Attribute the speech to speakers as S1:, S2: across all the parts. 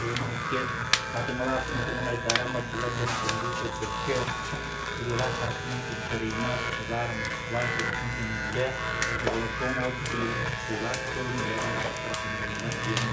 S1: Иккиэн хатыҥалаах мутугун айдааран бардылар диэн көҥүл көрбөккө, ыалаах харахтарын Викторина, Светлана, Москва түмүгэ, оҕолортон ол билигин охсуулаах суолун бэйэтин харахтара диэн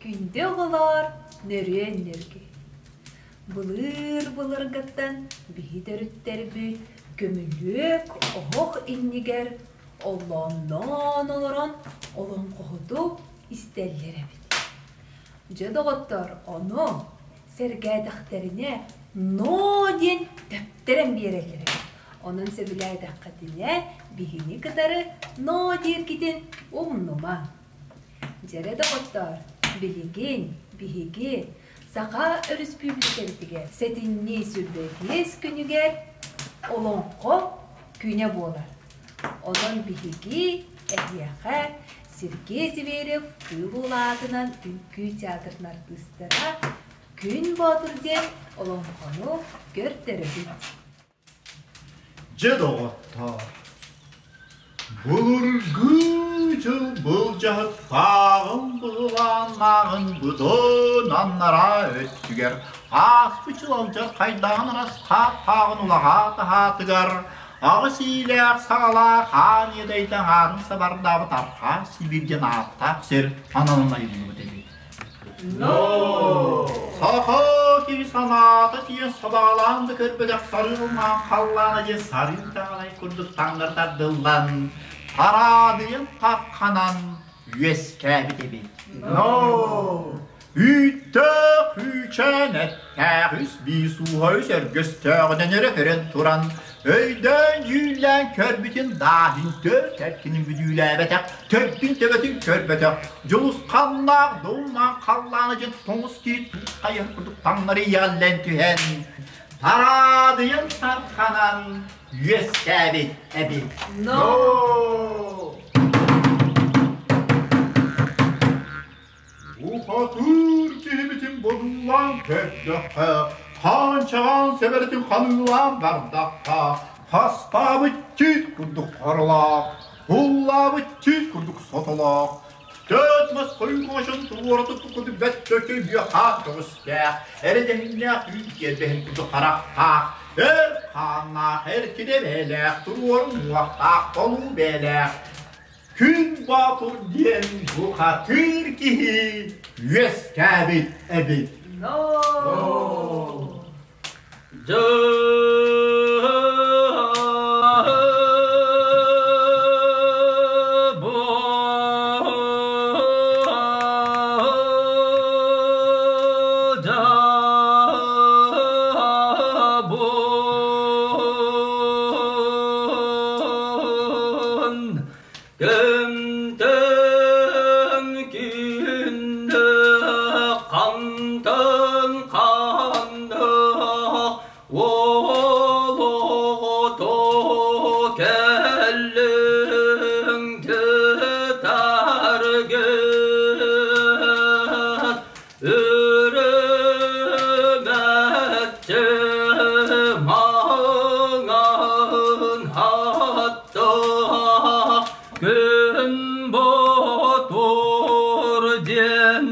S2: Күндү оҕолоор, нөрүөн нөргү! Былыыр-былыргыттан биһи төрүттэрбит көмүлүөк оһох иннигэр оллоонноон олорон олоҥхоһуту истэллэр эбит. Дьэ, доҕоттор, ону сэргээтэхтэринэ ноо диэн тэптэрэн биэрэллэр эбит. Онон сөбүлээтэххитинэ биһини кытары ноо дииргитин умнумаҥ. Дьэрэ доҕоттоор, билигин биһиги Саха Өрөспүүбүлүкэбитигэр сэтинньи 25 күнүгэр Олоҥхо күнэ буолар. Онон биһиги эһиэхэ Сергей Зверев Кыыл Улаатынан үҥкүү театрын артыыстара Күн Боотур диэн олоҥхону көрдөрөбүт.
S3: Дьэ, доҕоттоор, былыргы дьыл былдьаһыктааҕын быһылааннааҕын быдан аннараа өттүгэр ааспыт дьыл алдьархайдааҕын арасхааттааҕын улаҕаа таһаатыгар аҕыс иилээх саҕалаах аан иэдэйдэн аарын сабардаабыт Архаа Сибиир диэн ааттаах сир ананан айыллыбыт эбит. Саха киһи санаата тиийэн сабаҕалаан да көрбөтөх сарыылмаан халлаана диэн сарыы таҕалай курдук таҥнары тардыллан, тараадыйан хахханан үөскээбит эбит. Үүттээх үүчээн эттээх үс биис ууһа үс өргөстөөҕүнэн өрө көрөн туран, өйдөөн-дьүүллээн көрбүтүн дааһын төрт эркинин бүдүүлээбэтэх, төрдүн төбөтүн көрбөтөх, дьулусханнаах долуннаах халлаана дьин тоҥус киһи хайыһар курдук таҥнары иэҕиллэн түһэн, тараадыйан тарханан үөскээбит эбит.
S2: Но!
S3: Бухатыыр киһибитин бодуулаан көрдөххө, хаанчаҕаан сэбэрэтин ханыылаан бардахха, хастаабыт тиит курдук харалаах, һуллаабыт тиит курдук сотолоох, төрт мас хойуҥ туруора туттуккутун бөттөкөй бүө хаан көҕүстээх, эрэдэһиннээх үүт киэрбэһин курдук харахтаах, эр хааннаах, эркинэ бэйэлээх, туруору муохтаах, толуу бэйэлээх, Күн Боотур диэн бухатыыр киһи үөскээбит эбит.
S2: No!
S4: Күнтэн күндэ хантан ханда олоҕото кэллиҥ тытаргын Үрүмэччи маҥан аттаах күн ботур диэн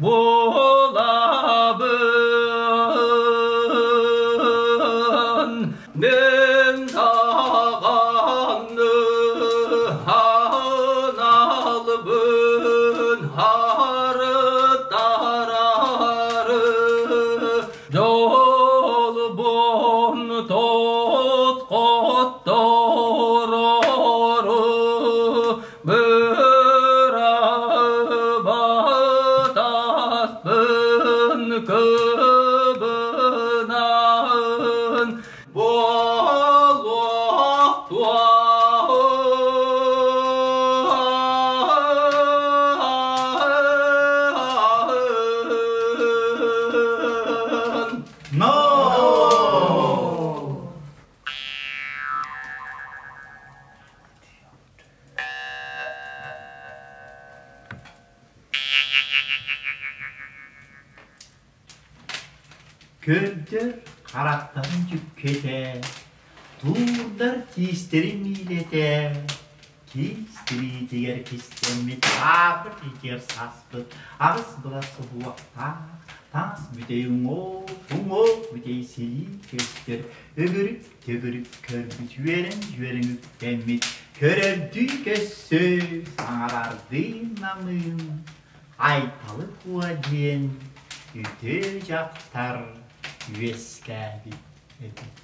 S4: буолабын. Мин даҕаны ханалбын харытарары дьолбун тот хотторору.
S3: Көрдөр харахтарын дьүккэтэ, туурдар тиистэрин миилэтэ, киис тириитигэр кистэммит аапыр иитигэр саспыт аҕыс былас суһуохтаах таас бүтэй уҥуох, уҥуох бүтэй силии көстөр, өгүрүк төгүрүк көрбүт үөрэн-дьүөрэн үктэммит, көрөрдүү көссө, саҥарардыы намыын, Айталы Куо диэн үтүө дьахтар үөскээбит эбит.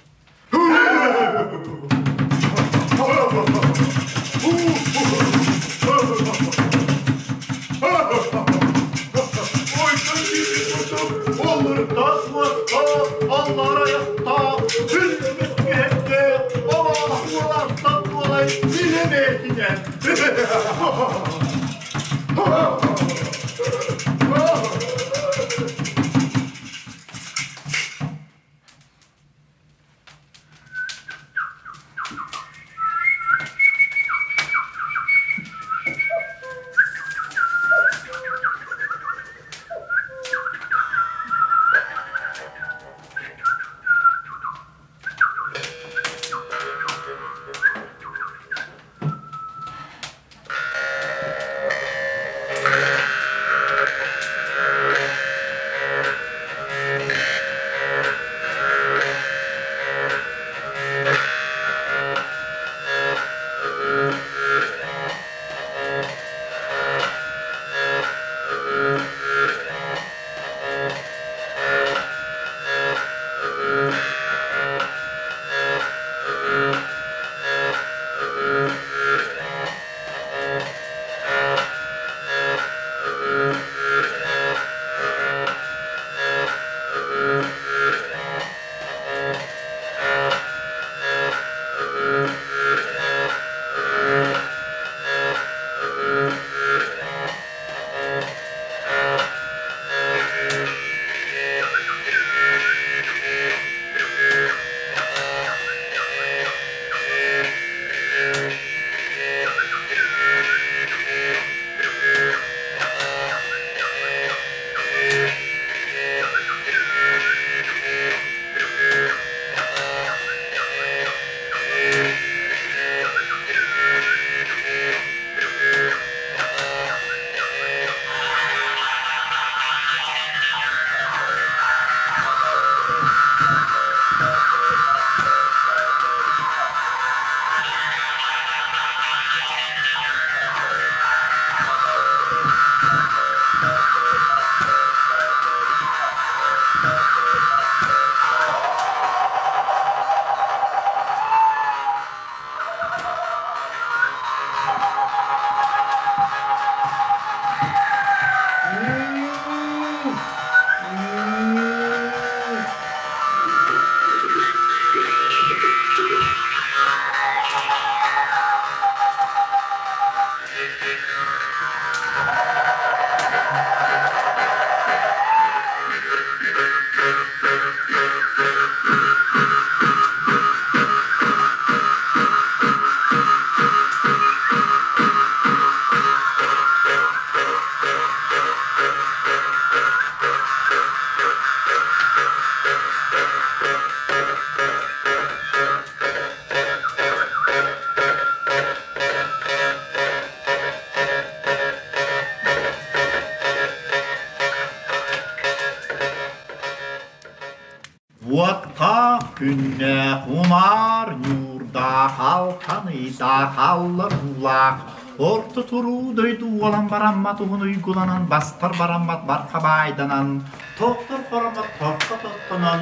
S3: Уоттаах күннээх умаар ньуурдаах алтан ыйдаах аллар уулаах орто туруу дойду уолан бараммат уһун уйгуланан бастар бараммат барха баайданан тохтор хоромот торто тоттонон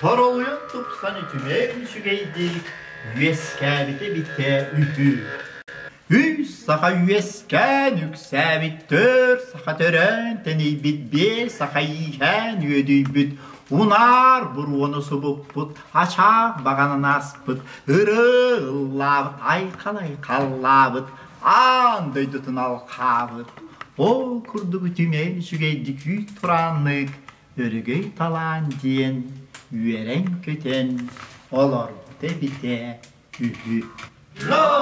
S3: торолуйан тупсан үтүмэн үчүгэйдик үөскээбитэ битэ үһү. Үс саха үөскээн үксээбит, төр саха төрөөн тэнийбит, биэс саха ииһээн үөдүйбүт, унаар буруону субуппут, ачаах баҕанан ааспыт, ырыы ыллаабыт, айхал айхаллаабыт, аан дойдутун алхаабыт. Ол курдук үтүмэн үчүгэйдик үүт турааннык, өрөгөй талаан диэн үөрэн-көтөн олорбута эбитэ үһү.
S4: No!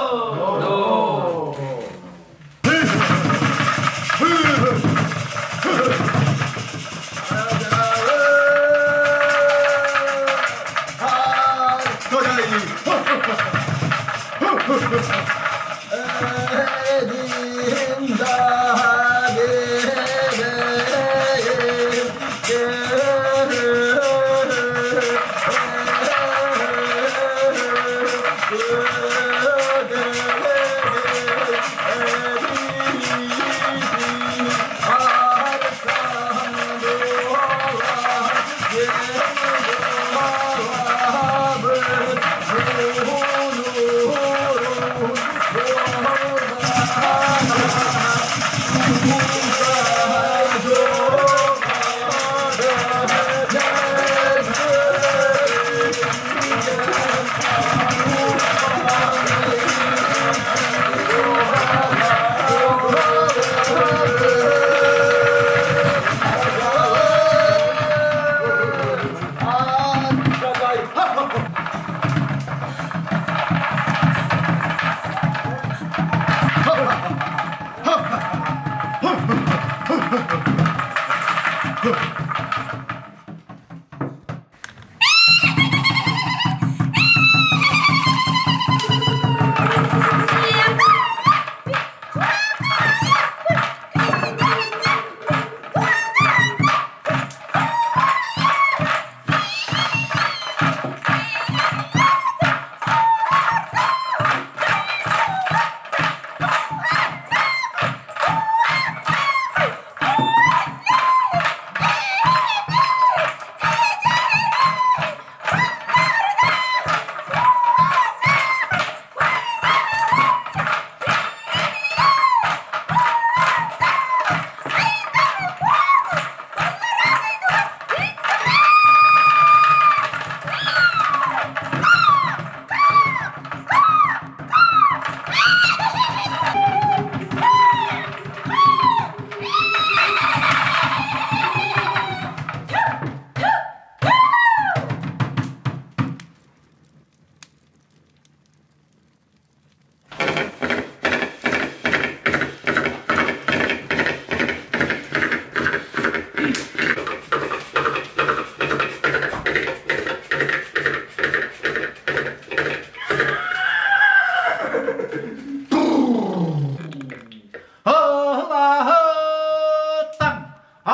S3: Аһылаһытаҥ,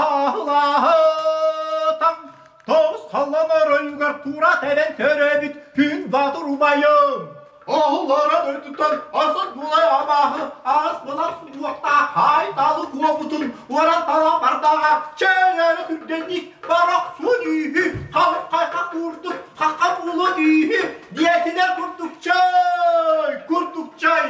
S3: аһылаһытаҥ, тоҕус халлан оройугар тура тэбэн төрөөбүт күн баатыр убайым. Оһоллоро дойдуттан асан булай абааһы аас былар суохтаах хаайталы куопутун уоран тала бардаҕа чэйэрэ түргэнник барахсун үүһү халык курдук хахха булун үүһү диэтилэр курдук чай курдук чай.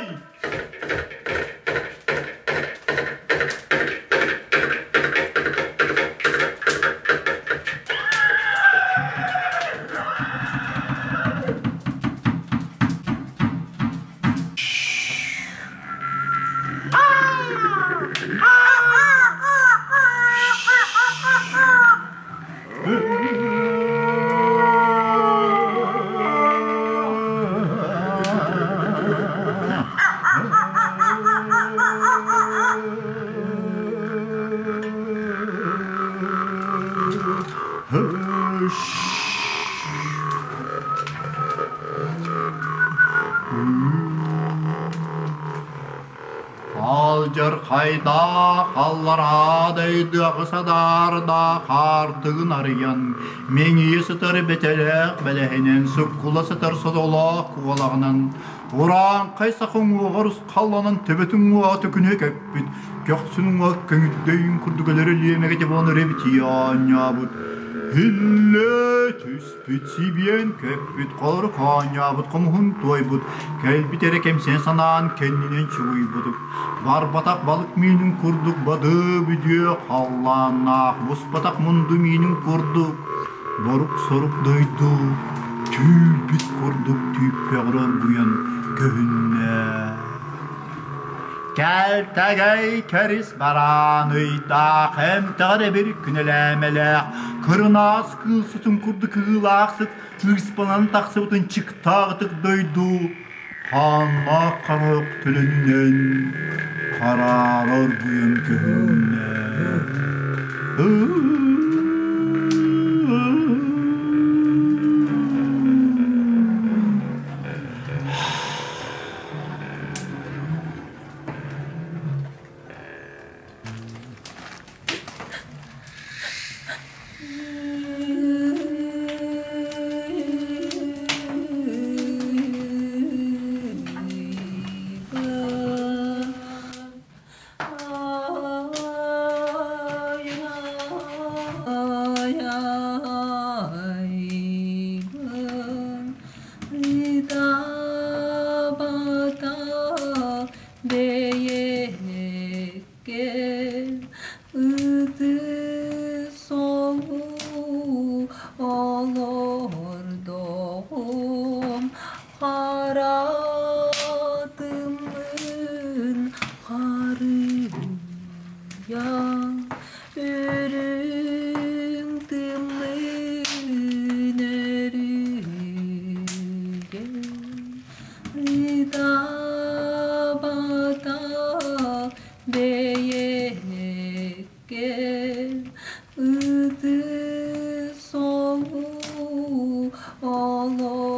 S3: Алдьархайдаах аллараа дойдуга садаардаах аартыгын арыйан, мэҥийэ сытар бэтэлээх бэлэһинэн суккула сытар содолоох куолаҕынан урааҥхай саха уҥуоҕар усхалланан төбөтүн уҥуоҕа төкүнүө көппүт, көхсүн уҥуоҕа көҥүрдэйин курдук өлөрө лиэмэгэ буолан өрө битийэ оонньообут. Һиллэ түспүт сибиэн көппүт, холорук оонньообут хомуһун туойбут, кэлбит эрэ кэмсинэ санаан кэннинэн чугуйбут. Барбатах балык миинин курдук бады-бүдүө халлааннаах, буспатах мунду миинин курдук борук-сорук дойду түүл-бит курдук түүппэҕэр оргуйан көһүннэ. Кэлтэгэй кэрис бараан ыйдаах, эмтэҕэр эбир күнэлээмэлээх, кырынаас кыыл сытын курдук кыылаах сыт ыыспанан тахсыбытын чыктаах ытык дойду хааннаах харах төлөнүнэн хараара оргуйан көһүннэ.
S2: Олордоҕум хара тымнын харыйа үрүҥ тымнын өрүгэ ытаабата бэйэккэ. Ытыс олуу олордоҕум.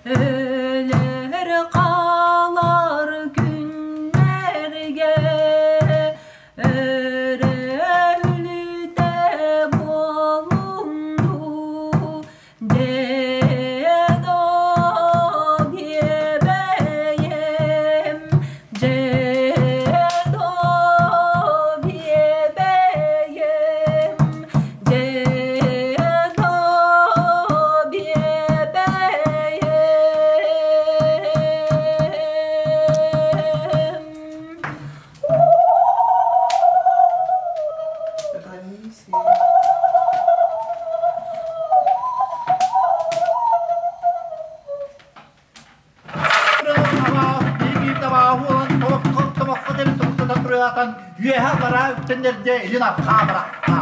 S2: Өлөр хаалар күннэргэ өрөһүлүтэ буолуҥ дуу, дедо биэбэйэм, дедо биэбэйэм, дедо биэбэйэм.
S3: Үөһэ бараа үктэннэрдэ илин арҕаа барахта.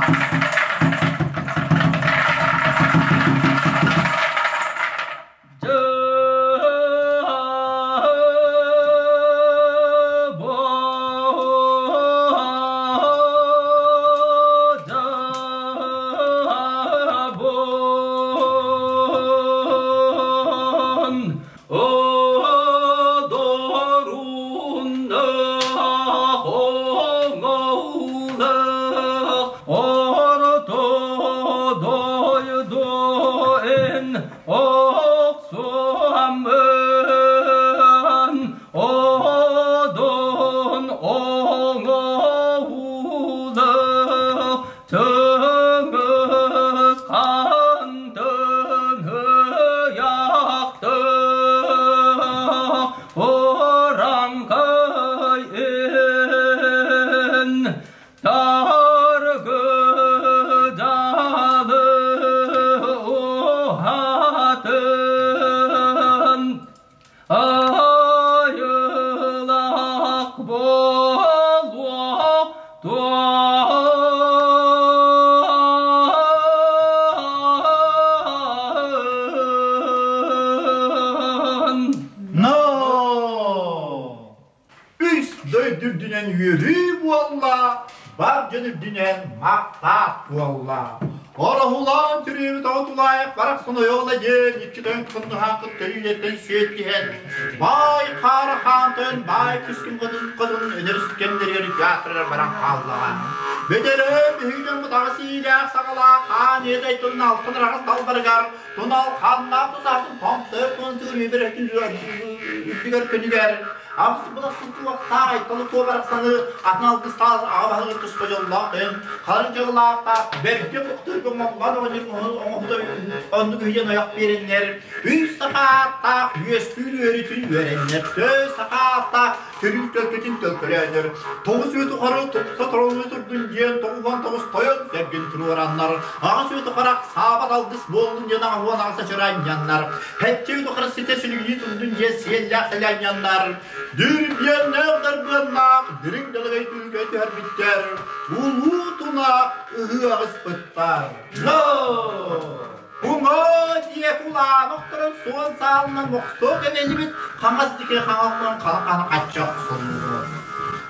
S4: Одун оҥоһуулах Чыҥыс хаантын ыйахтах Ураҥхай эн Таргы дьалы уһатын Айылах буолуо туон.
S3: Но! Үс дойду үрдүнэн үөрүү буолла, бар дьон үрдүнэн махтаат буолла. Ороһулаан төрүөбүт оҕо тулаайах барахсан ойоҕула диэн икки тойон хоннуһаан кытта үлэттэн сүөттүһэн, баай хаара хаан тойон баай күскүн хотун хотун өнөрүс кэмнэригэр театрыгар баран хааллаҕа. Бөдөрөө биһиги дьоммут аҕыс иилээх саҕалаах хаан иэдэй тунна алтан араҕас далбарыгар тунал хааннаах тусаатын томтойор тунтуур үрдүгэр күнүгэр Абыс былахсын туохтаах айталы туо барахсаны атын алгыстаах аҕа баһылык туспа дьоллоох тойон харын дьыллаахтаах бэргэ бухтуурга моҥгон оҥоһута оннук үһүйэн ойох биэрэннэр үс сахааттаах үөскүүр үөрүтүн үөрэннэр төө сахааттаах төрүүр төлкөтүн төлкөлөөннөр тоҕус үө тухары тупса торолуу турдун диэн 99 тойон сэргин туруораннар аҕыс үө тухары саабат алгыс буоллун диэн 88 ачыранньаннар Һэччи тухары ситэ сүлүгүнүү турдун диэн сиэллээх сэлээнньаннар, дүрбүөннээх дарбыаннаах дириҥ далагай түһүлгэ түһэрбиттэр, улуу туна ыһыах ыспыттар. Но! Уҥа! суон саалынан мохсуо кэлэлибит, хаҥас диэки хаҥаллан хала-хана хачча охсуллубут.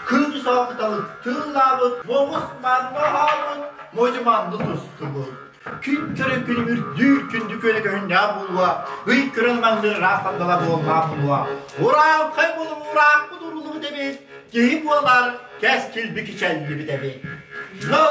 S3: Күн саҕа тыллаабыт, моҕус манна аһаабыт, модьу манна тустубут. Күн көрөн күлүмүрдүүр күндү күөлэ көһүннээх буолуо, ый көрөн маҥныр ыраах сандала буоллаах буолуо. Урааҥхай буолуҥ ураахпыт уруллубут эбит, киһи буолар кэскилби кичэллибит эбит. Но!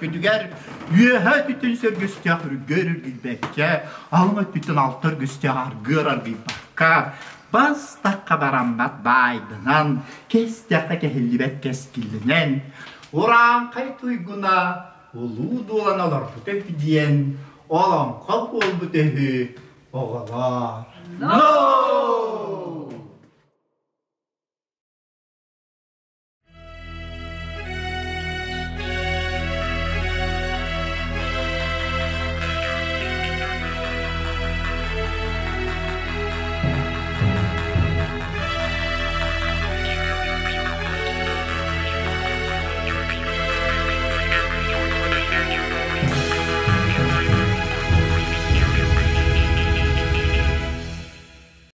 S3: Күнүгэр үөһэ өттүттэн сөргүстээх үргэр үргүйбэккэ, алын өттүттэн алта өргүстээх аргыар аргыйбакка, бастакка бараммат баайданан, кэстэххэ кэһиллибэт кэскиллэнэн, урааҥхай туйгуна улуу дуолан олорбут үһү диэн олоҥхо буолбут үһү оҕолоор.
S2: Но!